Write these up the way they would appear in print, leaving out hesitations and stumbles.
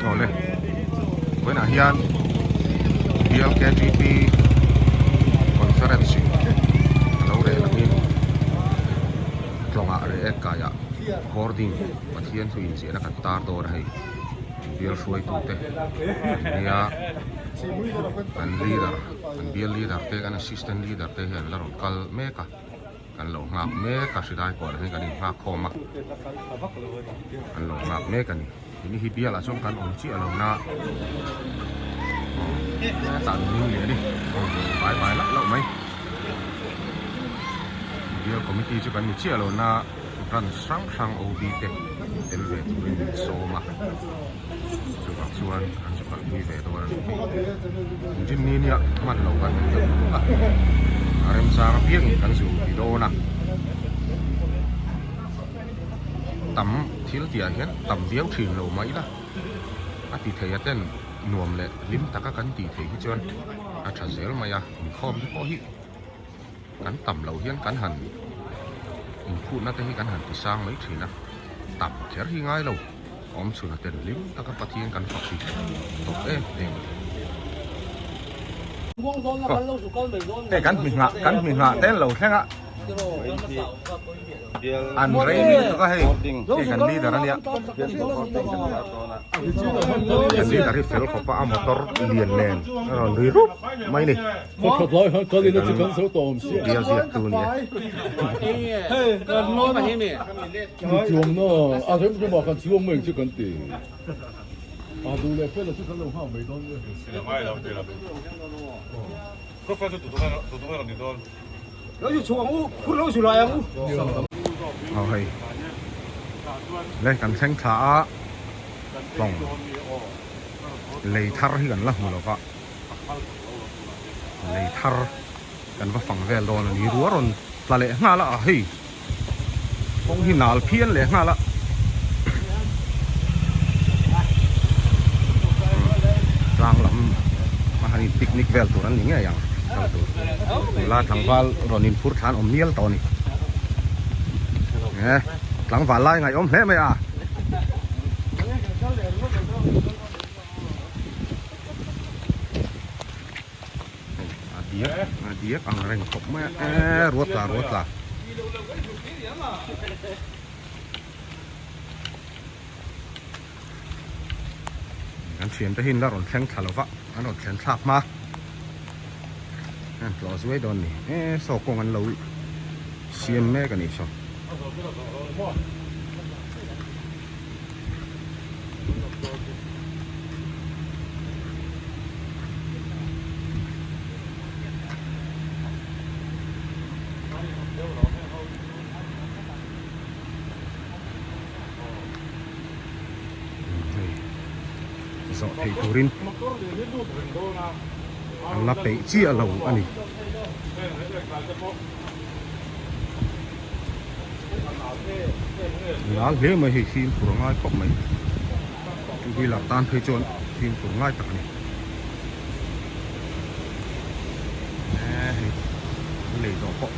Awle vawiinah hian BLKGP conference in a lo reh langin tlawngah reh ek kaiah hoarding Pathian thu inziahna kan tar dawn a hei bial hruaitute an nia kan leader kan bial leader te kan assistant leader te hi an la rawn kal mek a. Kan lo nghak mek a, hrilai kual hi kan innghak khawm a, kan lo nghak mek a ni. Tuni hi bialah chuan kan awm chiah lo na hetah an ding leh a ni, vai vai lauh lauh mai. Bial committee chu kan ni chiah lo na branch hrang hrang OB te tel ve turin min sawm a, chuvang chuan an zu kalpui ve dawn a ni. Engtin nia hman lo kan ni deuh lutuk a, a remchang apiangin kan zu ti dawn a, tam thil tihah hian tam viau thin lo mai ila, a ti thei a ten nuam leh hlim taka kan tih theih hi chuan a tha zel mai a, inkhawm te pawh hi kan tam loh hian kan han inphutna te hi kan han ti sang mai thin a, tam kher hi ngai lo. Awm chhun a ten hlim taka Pathian kan fak hi tawp em em a ni. Hei kan hmi nghah kan hmi nghah te an lo thleng a an rei lutuk a hei hei kan leader a nia kan leader hi fel khawp a a motor lian nen a rawn ri rup mai ni. Bial ziak tu a ni e. Chuang na a rem rem ah khan chuang mai ang chu kan ti. A duh leh fel a chu kan lo nghak mai dawn nge. Aw hei le kan thleng thla a tawng lei thar hi kan la hmu lo va lei thar kan va fang vel dawn a ni ruah rawn tla leh nghal a hei. Kawng hi nal phian leh nghal a. Tlang lam a han in picnic vel tur an ni ngei ang kal tur. Nula tlangval rawn in phur thlan awm mial tawh a ni. E tlangval lai ngaihawm hle mai a. A diak a diak ang reng khawp mai a e ruat tla ruat tla. Kan thian te hi an la rawn thleng thla lova an rawn thlen thlak hma an tlawh zuai dawn ni e saw kawng an lo siam mek a nih saw. Zawh theih turin an la peih chiah lo a ni. Lal hle mai hei fimkhur a ngai khawp mai two wheeler tan phei chuan fimkhur ngai tak a ni e hei an lei tawh pawh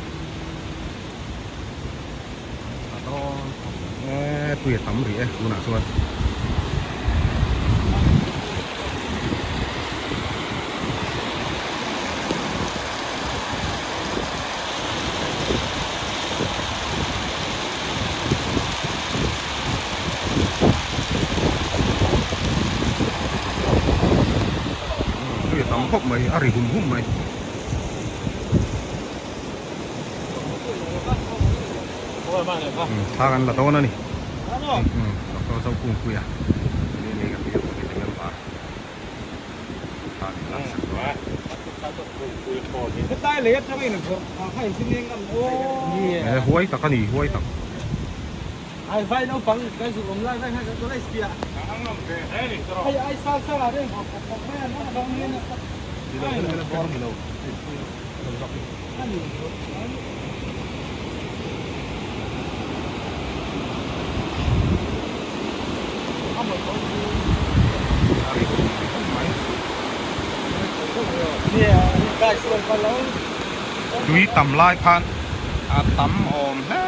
a dawn e tui a tam rih e tunah chuan. Tui a tam khawp mai a ri hum hum mai. Thla kan la dawn a ni. Doctor Zokungpuia member. Huai tak a ni huai tak. Tui tam lai khan a tam awm hle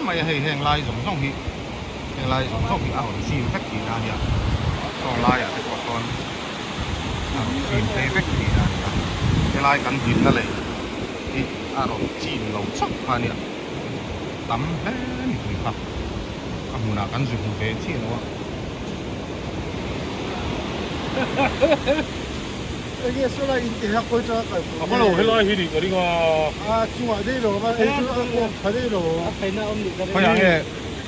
mai a hei heng lai zawng zawng hi heng lai zawng zawng hi a rawn zim vek tihna a nia. Saw laiah te pawh sawn a rawn chim phei vek tih a ni a, helai kan dinna lei hi a rawn chim lo chauh kha a nia, tam hle ni tui kha a hmunah kan zu hmu ve chiah lo a. Enge saw lai in ti hak kawi changa kal A hma lo helai hi nih ka ring a. A chungah daih lo a ei chu a kawm tha daih lo. Khawiah nge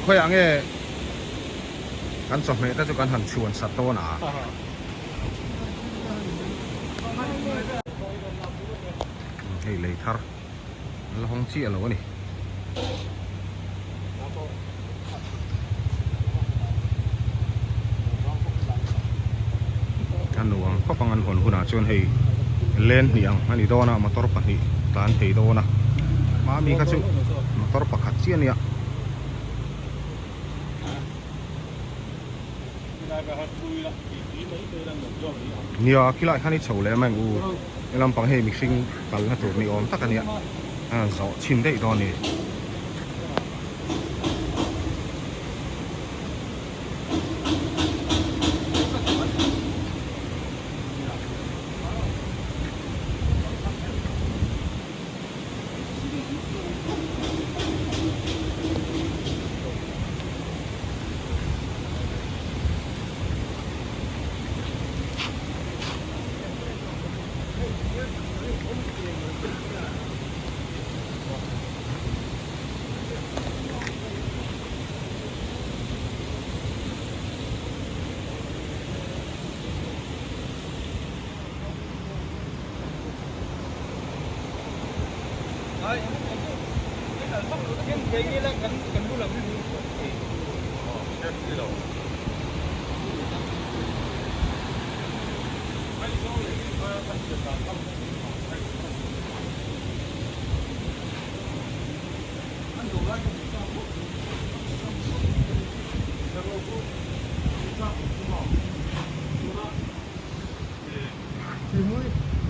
khawiah nge Kan chawhmeh te chu kan han chhuan sat dawn a. Hei lei thar an la hawng chiah lo a ni. A nuam khawp ang an hawn hunah chuan hei len hnih ang a ni dawn a motor pahnih tlan thei dawn a. Mami kha chu motor pakhat chiah a nia. Nia khilai khan i chho leh mai ang u he lampang hei mihring kalna tur ni awm tak a nia a zawh chhin daih dawn a ni.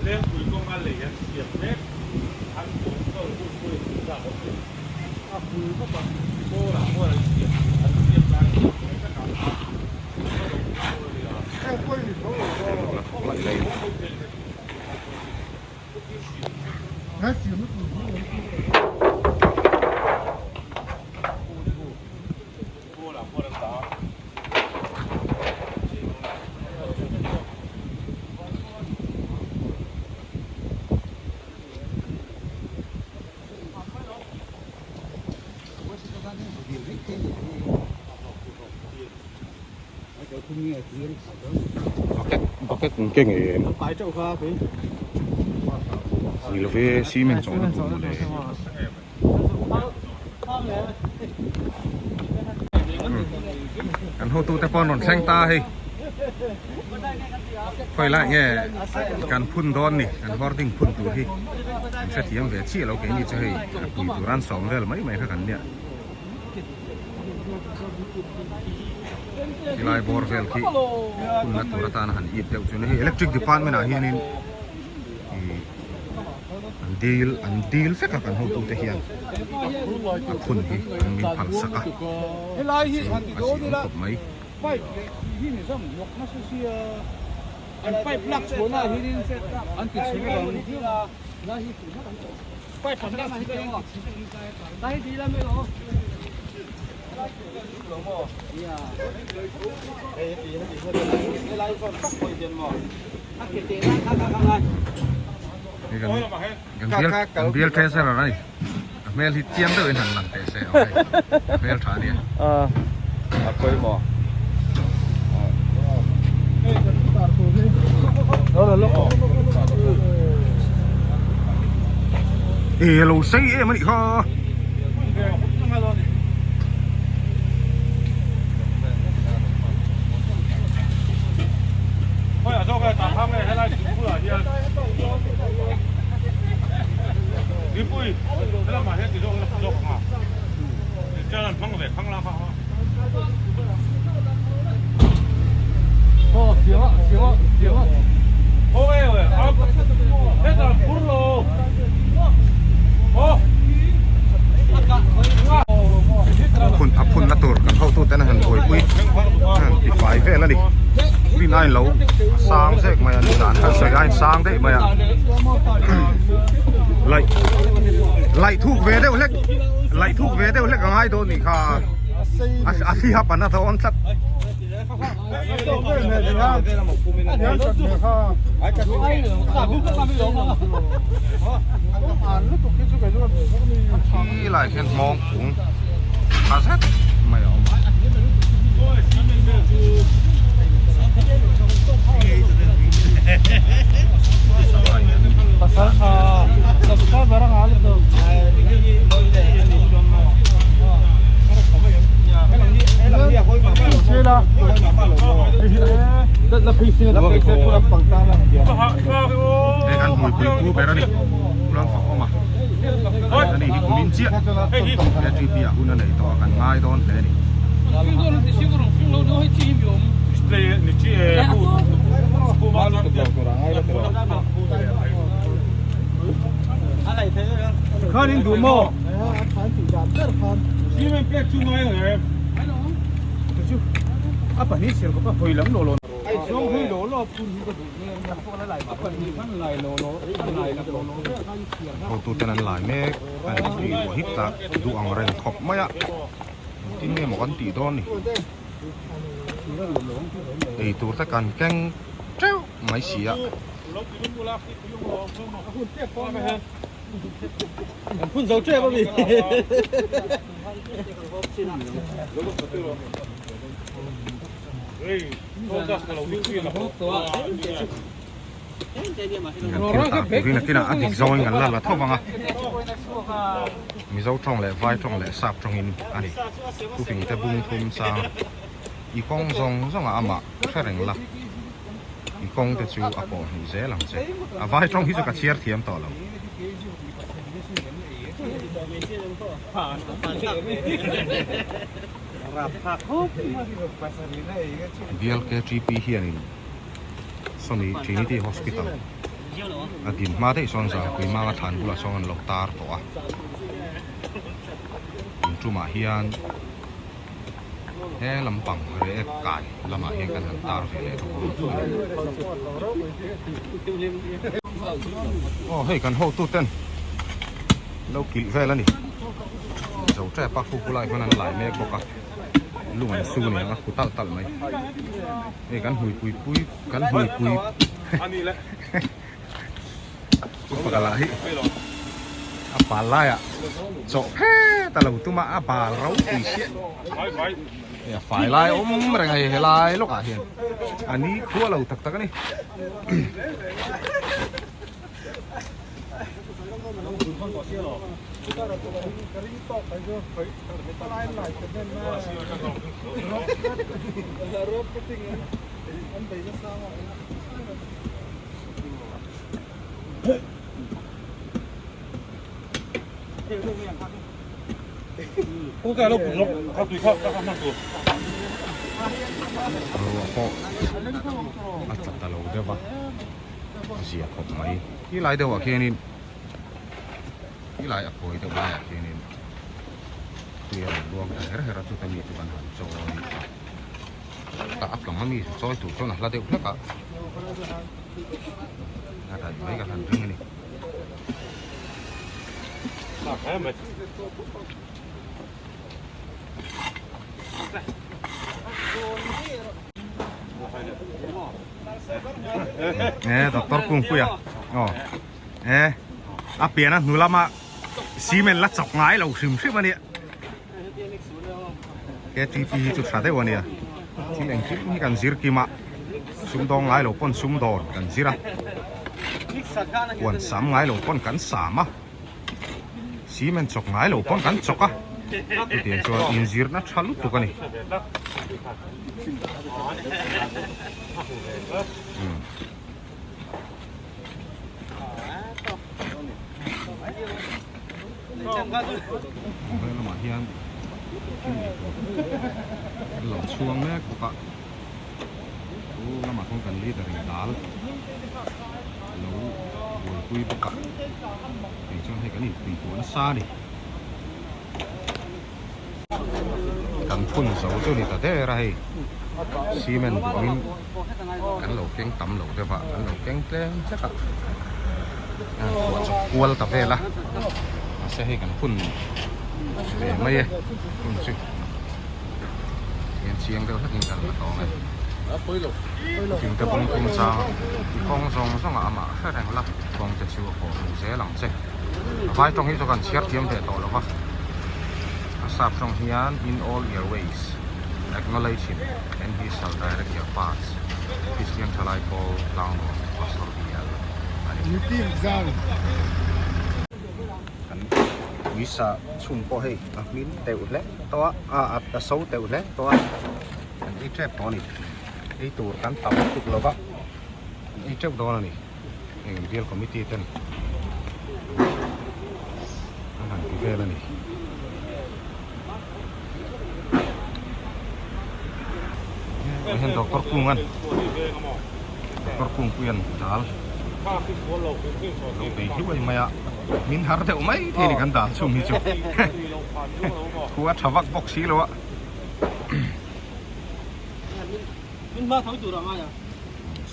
Lengpui kawnga lei an siam mek an tun chawl hun pawh in zak awm thei. A pui bawk a, kawlah pawh an siam an siam lai chu a vek a, a lo pui a nia. Bucket bucket an keng em ni love cement chawhna tur mawle. Kan hotute pawh an rawn thleng ta hei khawi lai nge kan phun dawn ni kan hoarding phun tur hi an hrethiam ve chiah lo keini chu hei a pui tur an sawm vel mai mai kha kan nia tilai bawr vel khi phunna tur atana han ip deuh chu ni hei electric department ah hianin ih An dil an dil vek a kan hotute hian a phun hi an min phal sak a chu a zir awm khawp mai. Hei kan kan bial kan bial treasurer a ni a hmel hi chiang deuh in han lang teh se aw hei a hmel tha a nia. A pawimawh. E lo sei em a nih kha. Phun a phunna tur kan hotuten a han buaipui a han tifai vel a ni. Rin aiin lo sang zek mai a nizan khan sawi aiin sang daih mai a laih laih thuk ve deuh hlek laih thuk ve deuh hlek a ngai dawn nih kha a thli hap an a dawn tlat. Khi lai khian hmawng kung tha zet mai a awm a. Hei kan hmuipui pu ber a ni Pulang fak awm a ani hi kumin chiah KTP ah hun a nei tawh a kan ngai dawn hle a ni. Hotuten an lai mek a ni tih ruah hip tak duh ang reng khawp mai a engtin nge maw kan tih dawn ni eitur te kan keng teuh mai si a. Kan thil tah turin a kinah a dik zawngin kan la la tho vang a, Mizo tawng leh Vai tawng leh Sap tawngin a ni. Thufing te bung thum sang i kawng zawng zawngah amah hre reng la, i kawng te chu a pawh hmuh zel ang che. A Vai tawng hi chu ka chhiar thiam tawh lo. Bial KTP hianin sawmi Trinity Hospital a din hma daih sawn Zangpui Manga thlan bulah sawn an lo tar tawh a, in tumah hian he lampang Reiek kai lamah hian kan han tar ve leh tawh a ni. Aw hei kan hotu ten lo kilh vel a ni. Zo tep a khu khulai khan an lai mek bawk a lung an su nen a khu talh talh mai hei kan hmui pui pui kan hmui pui upa lah hi a pal laiah chawh phet a lo tum a a bal ropui chiah hei a fai lai awm reng a hei helai lawkah hian a ni khua lo tak tak a ni. Ruah pawh a tla ta lo deuh va. A zia khawp mai ti lai deuh ah khianin ti lai a kawi deuh laiah khianin tui a rawn luang ta her her a chuta mi chu kan han chawi a tah a tlang ami chawi tur chuan a hla deuh hlek a a daih mai kan han ring a ni. E doctor Kungpuia aw e a pian a hnu lama cement la chawk ngai lo hrim hrim a nia KTP hi chu tha deuh a nia thil engkim hi kan zir kim a sumdawng ngai lo pawn sumdawn kan zir a huan sam ngai lo pawn kan sam a cement chawk ngai lo pawn kan chawk a chutiang chuan inzirna tha lutuk a ni. Veng lamah hian thil ei tur an lo chhuang mek bawk a chu lamah khawn kan leader in dal a lo buaipui bawk a kei chuan hei kan intuihtuah nasa a ni. Kan phun zo chu ni ta der a hei. Cement duh angin kan lo keng tam lo deuh a, an lo keng tlem hlek a, a phuah chawp kual ta vel a, mahse hei kan hun ve mai e, hun chu hian chiang deuh hlekin kan la tawng e. Thingte bawng tum chang i kawng zawng zawng ah amah hre reng la, kawng te chu a kawh hmuh zel ang che. A vai tawng hi chu kan chhiar thiam ve tawh lo va, a sap tawng hian in all your ways. Acknowledge him and he shall direct your paths, Kristian Thalai Pawl Tlangnuam Pastor BL a ni. Kan uisa chhun pawh hei a hmin teuh hle tawh a, a a so teuh hle tawh a, kan ei tep tawh a ni. Ei tur kan tam lutuk lo va, kan ei teuh dawn a ni. Heng bial committee ten an han ti vel a ni. Hei hian doctor Kungan doctor Kungpuian dal lo bei hluai mai a min har deuh mai thei ni kan dal chhung hi chu khua tha vak bawk si lo a.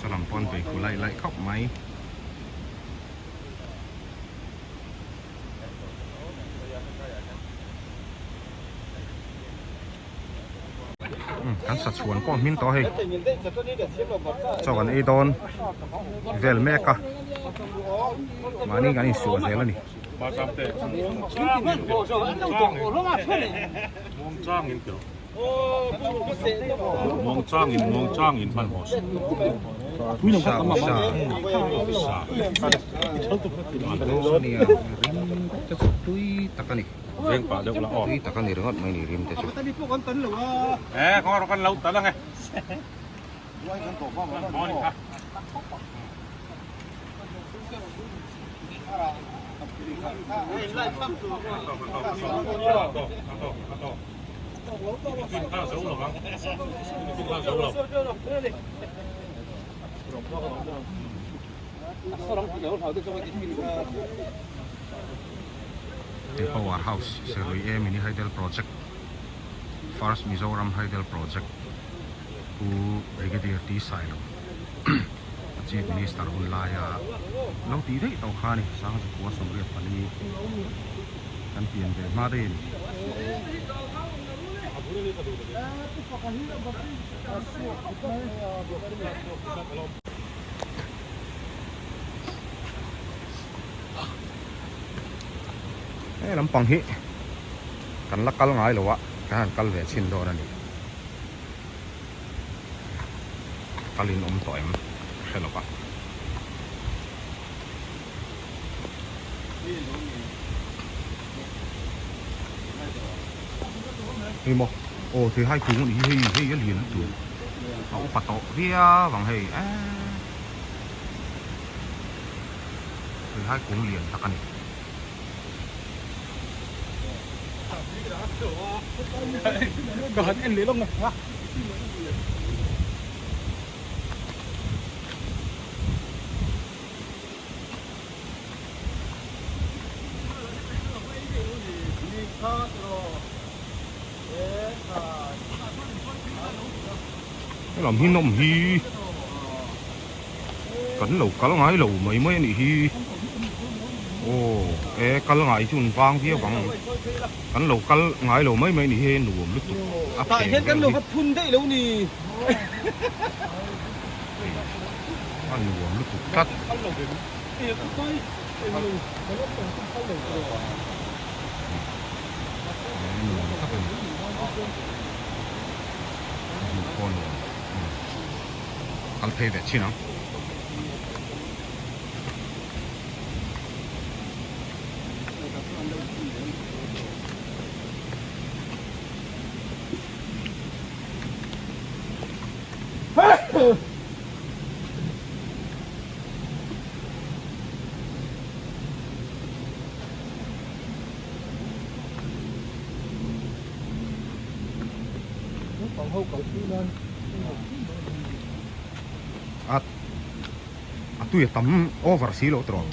Salam pawn bei khu laih laih khawp mai. Kan sa chhuan pawh hmin tawh hei chaw kan ei dawn vel mek a mahni kan insuah zel a ni. Tui tak a ni tui tak a ni ringawt mai ni rim te chu. The Power House Serlui A Mini Hydel Project First Mizoram Hydel Project Pu Brigadier T Sailo Chief Minister hun laia lo tih daih tawh kha a ni Sangzakua 84 kan pian ve hma daih a ni. He lampang hi kan la kal ngai lo a kan han kal ve chhin dawn a ni. Kal in awm tawh em ka hre lo va. Hei maw aw thei hai kung anih hi hei hei a lian lutuk a upa tawh viau ang hei eee thei hai kung lian tak a ni. Helam hi nawm hi kan lo kal ngai lo mai mai a nih hi aw e kal ngai chu an vang viau ang kan lo kal ngai lo mai mai a nih hi nuam lutuk a pheng vel hi. A nuam lutuk tlat. Nuam tak a ni. Hmuh pawh a nuam. Kal phei ve chin ang. A a tui a tam over si loh tawh.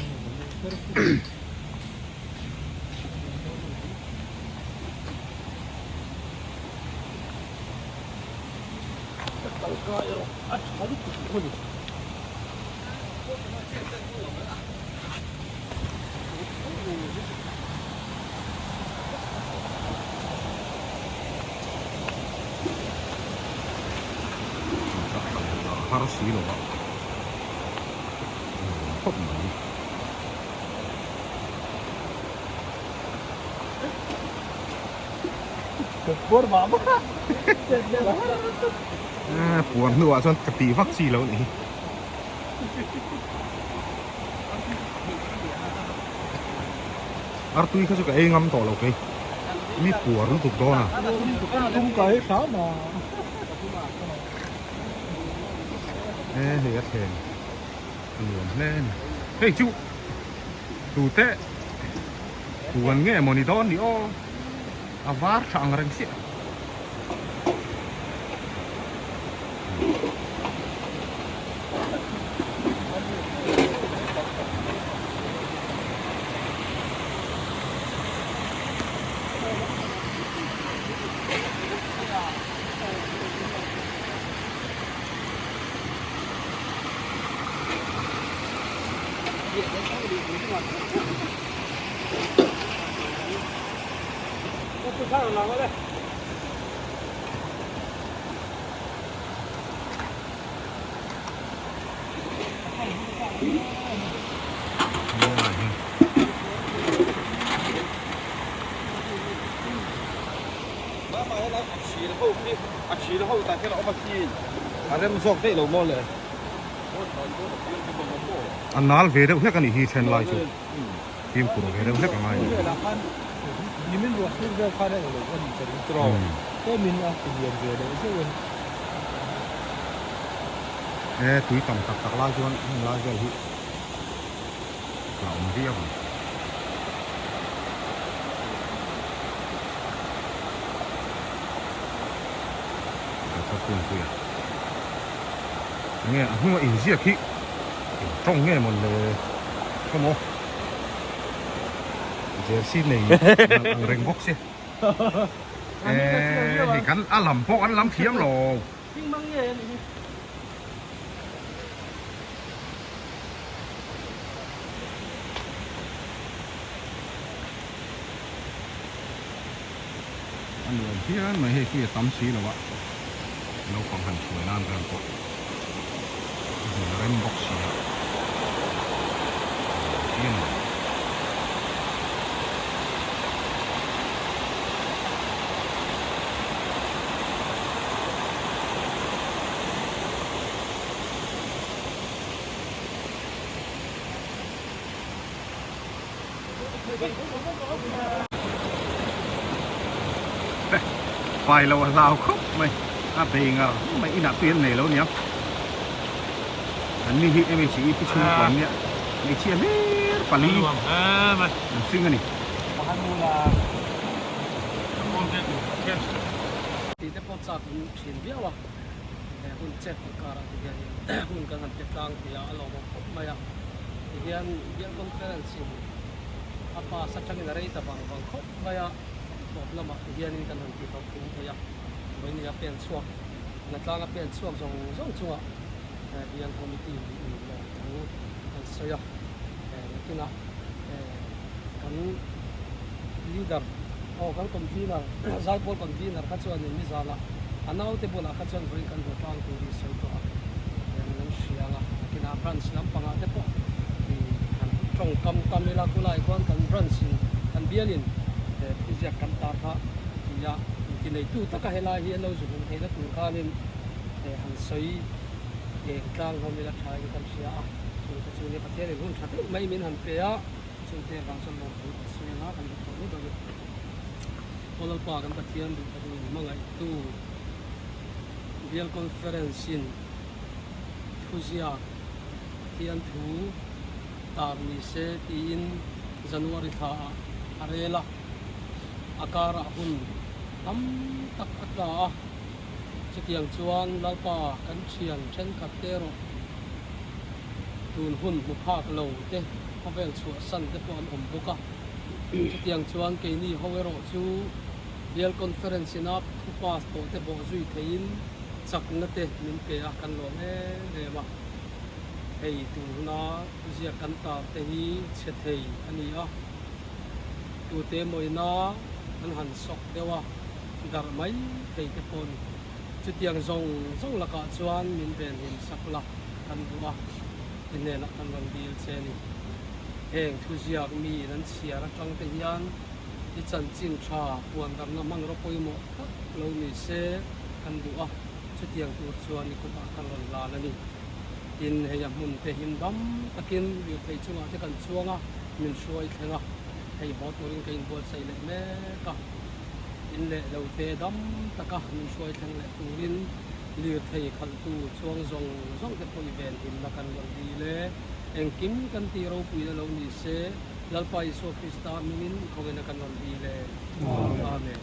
Tangka erawh a tha lutuk lo a ni. Har si lo a nuam khawp mai. Puan hnuah chuan ka tih vak chi lo nih hi. Artui kha chu ka ei ngam tawh lo kei. Mi puar lutuk dawn a. E hei a thleng a nuam hle a ni. Hei chu tute puan nge mawni dawn ni aw a var tha ang reng chiah. A nal ve deuh hlek a nih hi then lai chu fimkhur ve deuh hlek a ngai a ni. E tui tam tak tak lai chuan heng lai vel hi a awm viau ang. Kungpuia enge a hnunga inziak hi eng tawng nge mawn le khawmaw jersey nei nalh ang reng bawk sia eee hei kan a lam pawh an lam thiam lo. A nuam phian mai hei tui a tam si lo a naupang han hruai nan vel pawh a hmun a rem bawk si a nuam phian mai. Pai lo a hlau khawp mai a bei ngar mai inah tui an nei lo nia an ni hi MHE pi chhung kuan nia hmeichhia hlir pali an hring a ni. Tih te pawh chak an thin viau a, he hun chet inkar ah te hian hun kan han pe tlang thei a, a lawmawm khawp mai a. Tihian Bial Conference in a pass atangin a rei ta vang vang khawp mai a, tawp lamah tihianin kan han ti hlauhthum thei a, vawiin a pen chhuak, Hnatlanga pen chhuak zawng zawng chungah Bial Committee in lawm thu an sawi a, nakinah kan leader aw kan convener Zaipawl convener kha chuanin nizanah a naute bulah kha chuan vawiin kan haw tlang tur hi sawi tawh a, an hria ang a, nakinah branch lampangah te pawh han tawngkam tam ila khulai khuan kan branch in kan bialin thuziak kan tar kha tia intineitu taka helai hi an lo zu hmuh theihna tur khanin han sawi eng tlang hlawm ila tha in kan hria a, chungte chu nia Pathianin hun tha deuh mai min han pe a, chungte avang chuan lawmthu kan sawi anga kan duh tawh mai dawn a ni. Aw Lalpa kan Pathian duh tak in hmangaihtu Bial Conference in thuziak Pathian thu tar ni se tiin January thla ah a rel a, a karah hun tam tak a tla a, chutiang chuan Lalpa kan thian thenkhat te erawh tun hun hmu phak lo te khawvel chhuahsan te pawh an awm bawk a. Chutiang chuan keini ho erawh chu Bial Conference ina thu pass tawh te bawh zui theiin Chakna te min pe a, kan lawm em em a. Hei tuna ziak kan tar te hi chhe thei a ni a, tute mawina an han sawk deuh a, darh mai thei te pawh a ni. Chutiang zawng zawng lakah chuan min venhim sak la kan duh a, i hnenah kan rawn dil che a ni. Heng thuziak miin an chhiar atang te hian i chanchin tha puandarna hmanraw pawimawh tak lo ni se kan duh a, chutiang tur chuan i kutah kan rawn hlan a ni. Tin, hei a hmun te him dam takin lirthei chungah te kan chuang a, min hruai thleng a, hei haw turin ka inbuatsaih leh mek a. In leh lo te dam taka min hruai thleng leh turin lirthei khalhtu chuang zawng zawng te pawh i venhimna kan rawn dil e. Engkim kan tih ropuina lo ni se, Lalpa Isua Krista hmingin i khawngina kan rawn dil e. Amen.